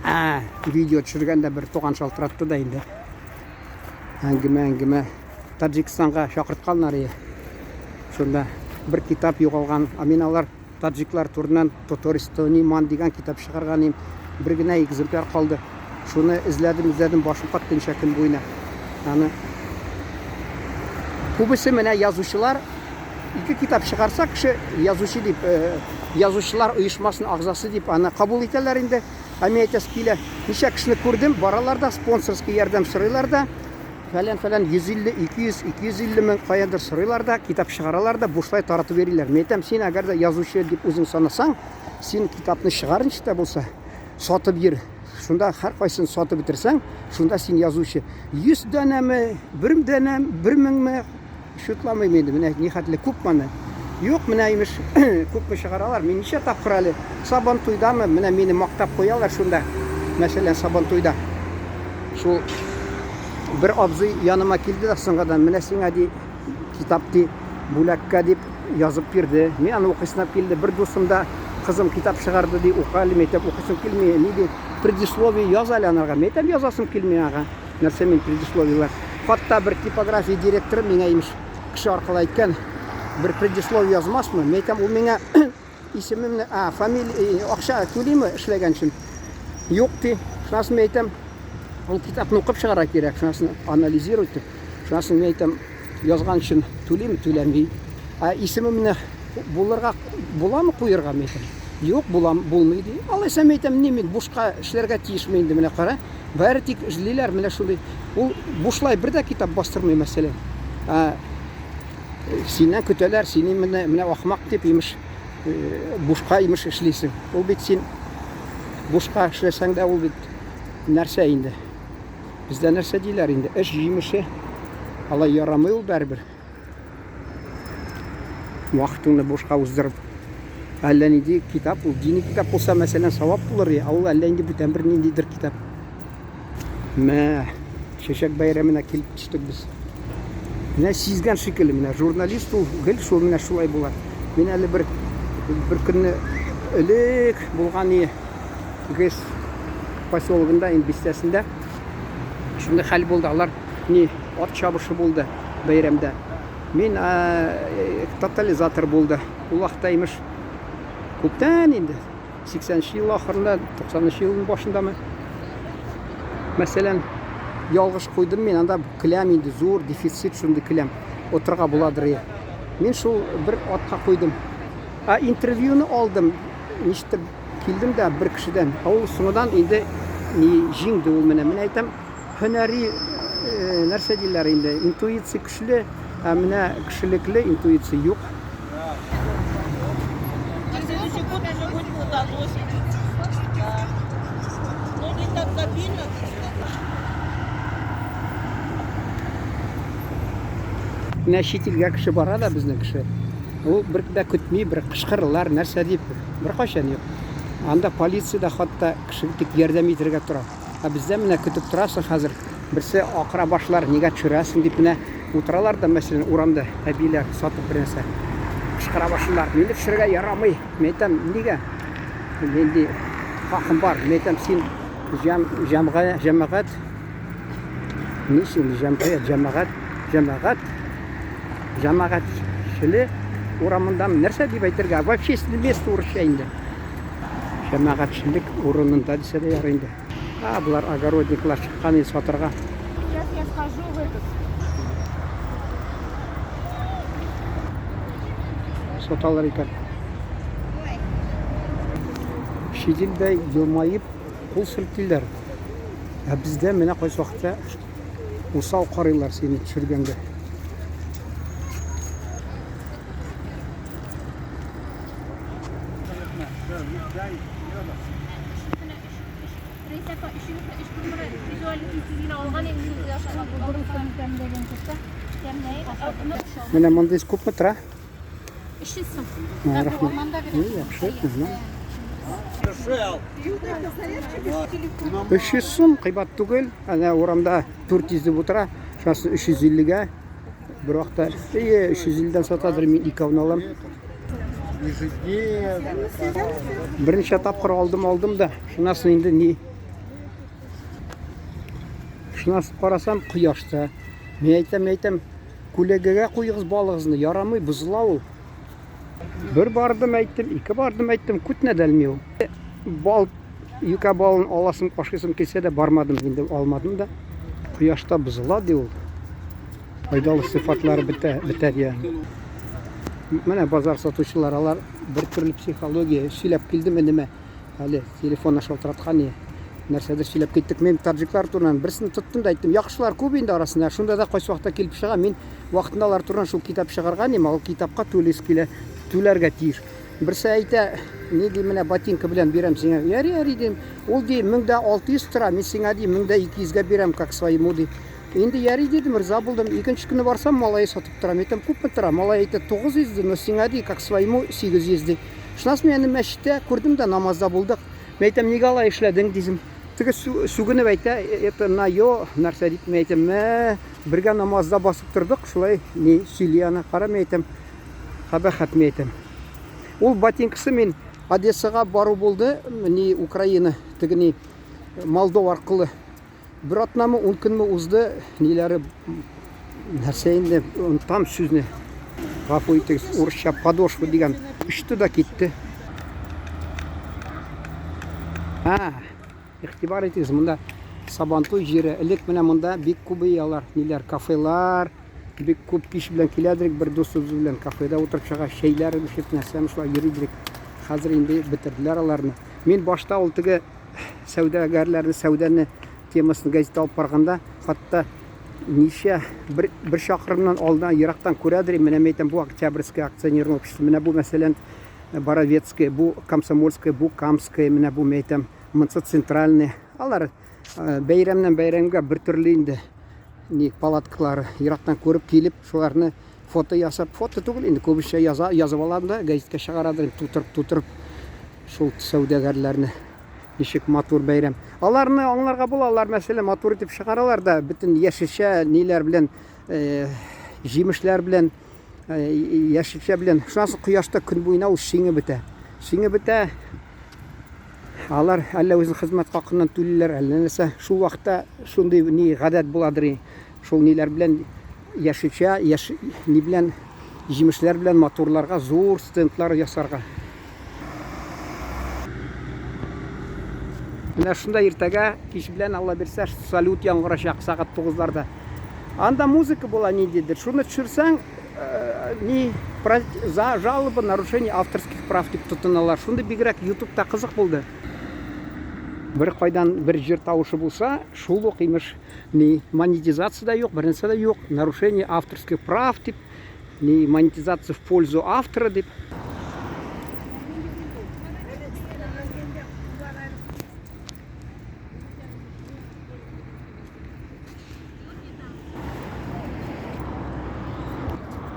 Ә, видео төшергәндә бер туган шалтыратты да инде. Әңгәмә, әңгәмә. Таджикстанга чакыртканнар иде. Шунда бер китап югалган. Ә мин алар таджиклар турыннан Тотористони ман дигән китап чыгарган идем. Бер генә экземпляр калды. Шуны эзләдем, эзләдем, башым катты ничә көн буена. Аны күбесе менә язучылар ике китап чыгарса, кеше язучы дип, э, язучылар оешмасының агзасы дип аны кабул итәләр инде. Ә мин әйтәсе килә, ничә кешене күрдем, баралар да спонсорский ярдәм сорыйлар да, фәлән-фәлән 150, 200, 250 мең каядыр сорыйлар да, китап чыгаралар да, бушлай таратып йөриләр. Мин әйтәм, син әгәр дә язучы дип үзең санасаң, син китапны чыгар ничек тә булса, сатып йөр. Шунда һәркайсын сатып бетерсәң, шунда син язучы. 100 данәме, 1 данә, 1 меңме, шутламыйм инде, менә нихәтле күп моны. Юк, менә имеш, күпме чыгаралар. Мин ничә тапкыр әле Сабан туйдамы, менә мине мактап куялар шунда. Мәсәлән, Сабан туйда. Шул бер абзый яныма килде дә соңгыдан, менә сиңа ди, китап ди, бүләккә дип язып бирде. Мин аны укыйсым килде. Бер дусым да кызым китап чыгарды ди, укы әле, мин әйтәм, укыйсым килми. Ни ди, предисловие яз әле анарга. Мин әйтәм, язасым килми ага. Нәрсә мин предисловиеләр. Хатта бер типография директоры миңа имеш кеше аркылы әйткән, бер предисловие язмасмы? Мин әйтәм, ул миңа исемемне, а, фамилия, акча түлиме эшләгән өчен? Юк ди. Шунасын мин әйтәм, ул китапны укып чыгарга кирәк, шунасын анализировать итеп. Шунасын мин әйтәм, язган өчен түлиме, түләми. Ә исемемне булырга буламы куерга, мин әйтәм. Юк, булам, булмый ди. Алайса мин әйтәм, ни мин бушка эшләргә тиешме инде, менә кара. Бары тик эзлиләр менә шундый. Ул бушлай бер дә китап бастырмый, мәсәлән. Ә синнән көтәләр, сине менә менә ахмак дип имеш бушка имеш эшлисең. Ул бит син бушка эшләсәң дә ул бит нәрсә инде? Бездә нәрсә диләр инде? Эш җимеше алай ярамый ул бәрбер. Вакытыңны бушка уздырып. Әллә нинди китап, ул дини китап булса, мәсәлән, савап булыр, ә ул әллә инде бүтән бер ниндидер китап. Мә, чәчәк бәйрәменә килеп төштек без. Менә сизгән шикелле, менә журналист ул гел шул менә шулай була. Мин әле бер бер көнне элек булган и ГЭС поселогында, инде бистәсендә шундый хәл булды. Алар ни ат чабышы булды бәйрәмдә. Мин тотализатор булды. Ул вакытта имеш күптән инде 80 ел ахырында, 90 елның башындамы? Мәсәлән, ялгыш куйдым мин, анда келәм инде зур дефицит шундый келәм. Отырга буладыр. Я. Мин шул бер атка куйдым. Ә интервьюны алдым. Ничектер килдем дә бер кешедән. Ә ул соңыдан инде ни җиңде ул менә. Менә әйтәм, һөнәри э, нәрсә диләр инде, интуиция көчле, ә менә кешелекле интуиция юк. На следующий год уже будет плодоносить. Да. Но не так обильно, так сказать. Менә чит илгә кеше бара да безнең кеше. Ул бер дә көтми, бер кычкырырлар, нәрсә дип, беркайчан юк. Анда полиция дә хатта кеше тик ярдәм итәргә тора. Ә бездә менә көтеп торасың хәзер, берсе акыра башлар, нигә төшерәсең дип менә утыралар да, мәсәлән, урамда әбиләр сатып бер нәрсә. Кычкыра башлыйлар, мине төшерергә ярамый. Мин әйтәм, нигә? Нинди хакым бар? Мин әйтәм, син җәм, җәмгә, җәмәгать, ни син, җәмгыять, җәмәгать, җәмәгать, җәмәгатьчеле урамында нәрсә дип әйтергә? В общественном месте урысча инде. Җәмәгатьчелек урынында дисә дә ярый инде. А, болар огородниклар чыккан инде сатырга. Сейчас я схожу в этот. Саталар икән. Чит илдә елмаеп кул селкиләр. Ә бездә менә кайсы вакытта усал карыйлар сине төшергәнгә. Менә мондый күпме тора? 300 сум. Рәхмәт. Яхшы. 300 сум кыйбат түгел. Әнә урамда 400 дип утыра. Шунысы 350-гә. Бер вакытта, әйе, 350-дән сатадыр, мин икәүне алам. Берничә тапкыр алдым, алдым да. Шуннан соң инде ни? Шуннан соң карасам, кояшта. Мин әйтәм, мин әйтәм, күләгәгә куегыз балыгызны, ярамый, бозыла ул. Бер бардым әйттем, ике бардым әйттем, күтне дә элми ул. Бал, юкә балын аласым, ашыйсым килсә дә бармадым инде, алмадым да. Кояшта бозыла ди ул. Файдалы сыйфатлары бетә, бетә ди. Менә базар сатучылар, алар бер төрле психология сөйләп килдем энемә. Әле телефонна шалтыраткан и нәрсәдер сөйләп киттек. Мин таджиклар турыннан берсен тоттым да әйттем, яхшылар күп инде арасында. Шунда да кайсы вакытта килеп чыга. Мин вакытында алар турыннан шул китап чыгарган идем, ул китапка түлис килә, түләргә тиеш. Берсе әйтә, ни ди, менә ботинка белән бирәм сиңа. Яри, яри дим. Ул ди, 1600 тора, мин сиңа ди, 1200 гә бирәм, как своему ди. Инде яри дидем, риза булдым. Икенче көнне барсам, малае сатып тора. Мин әйтәм, күпме тора? Малай әйтә, 900 ди, но сиңа ди, как своему 800 ди. Шуннан соң мин аны мәчеттә күрдем дә, намазда булдык. Мин әйтәм, нигә алай эшләдең, дидем. Теге сүгенеп әйтә, это на йо, нәрсә дип, мин әйтәм, мә, бергә намазда басып тордык, шулай ни сөйли аны. Кара, мин әйтәм, кабахәт, мин әйтәм. Ул ботинкасы мин Одессага бару булды, ни Украина, теге ни Молдова аркылы. Бер атнамы, ун көнме узды, ниләре нәрсә инде, онытам сүзне. Гафу итегез, урысча подошва дигән очты да китте. А, игътибар итегез, монда Сабантуй җире. Элек менә монда бик күп алар, ниләр, кафелар, бик күп кич белән киләдерек, бер дустыбыз белән кафеда утырып чыга, чәйләр эчеп, нәрсәме шулай йөридерек. Хәзер инде бетерделәр аларны. Мин башта ул теге сәүдәгәрләрне, сәүдәне темасын газета алып барганда, хатта ничә бер, бер чакрымнан алдан ерактан күрәдер, менә мин әйтәм, бу Октябрьское акционерное общество, менә бу, мәсәлән, Боровецкое, бу Комсомольское, бу Камское, менә бу, мин әйтәм, монысы Центральный. Алар э, бәйрәмнән бәйрәмгә бер төрле инде ни палаткалары ерактан күреп килеп, шуларны фото ясап, фото түгел инде, күбесенчә яза, язып алам да, газетка чыгарадыр, тутырып, тутырып шул сәүдәгәрләрне. Ничек матур бәйрәм. Аларны аңларга була, алар мәсәлән матур итеп чыгаралар да, бөтен яшелчә ниләр белән, э, җимешләр белән, э, яшелчә белән. Шуннан соң кояшта көн буена ул шиңеп бетә. Шиңеп бетә. Алар әллә үзенең хезмәт хакыннан түлиләр, әллә нәрсә. Шул вакытта шундый ни гадәт буладыр. Шул ниләр белән яшелчә, яш, ни белән җимешләр белән матурларга зур стендлар ясарга. Менә шунда иртәгә кич белән Алла бирсә салют яңгырачак сәгать 9-ларда. Анда музыка була ниндидер. Шуны төшерсәң, э, ни за жалоба нарушение авторских прав дип тотыналар. Шундый бигрәк YouTube'та кызык булды. Бер кайдан бер җыр тавышы булса, шул ук имеш ни монетизация да юк, бернәрсә дә юк, нарушение авторских прав дип, ни монетизация в пользу автора дип.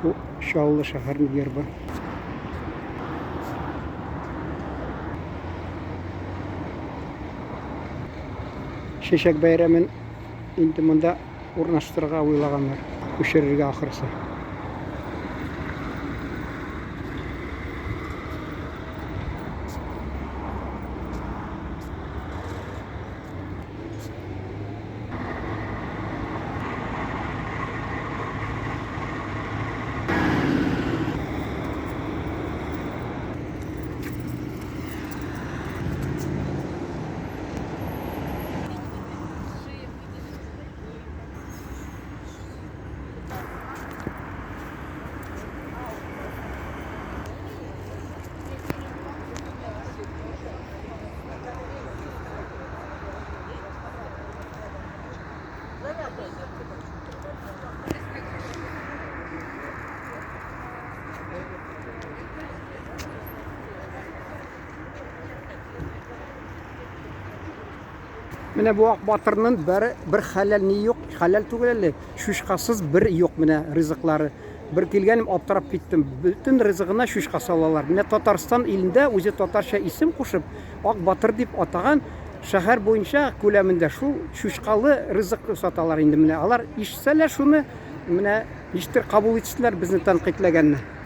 Бу Чаллы шәһәренең гербы. Чәчәк бәйрәмен инде монда урнаштырырга уйлаганнар, күчерергә ахрысы. Менә бу ак батырның бер, бер хәләл ни юк, хәләл түгел әле, чучкасыз бер юк менә ризыклары. Бер килгәнем аптырап киттем. Бөтен ризыгына чучка салалар. Менә Татарстан илендә үзе татарча исем кушып, Ак батыр дип атаган шәһәр буенча күләмендә шул чучкалы ризык саталар инде менә. Алар ишетсәләр шуны, менә ничектер кабул итсеннәр безне тәнкыйтьләгәнне.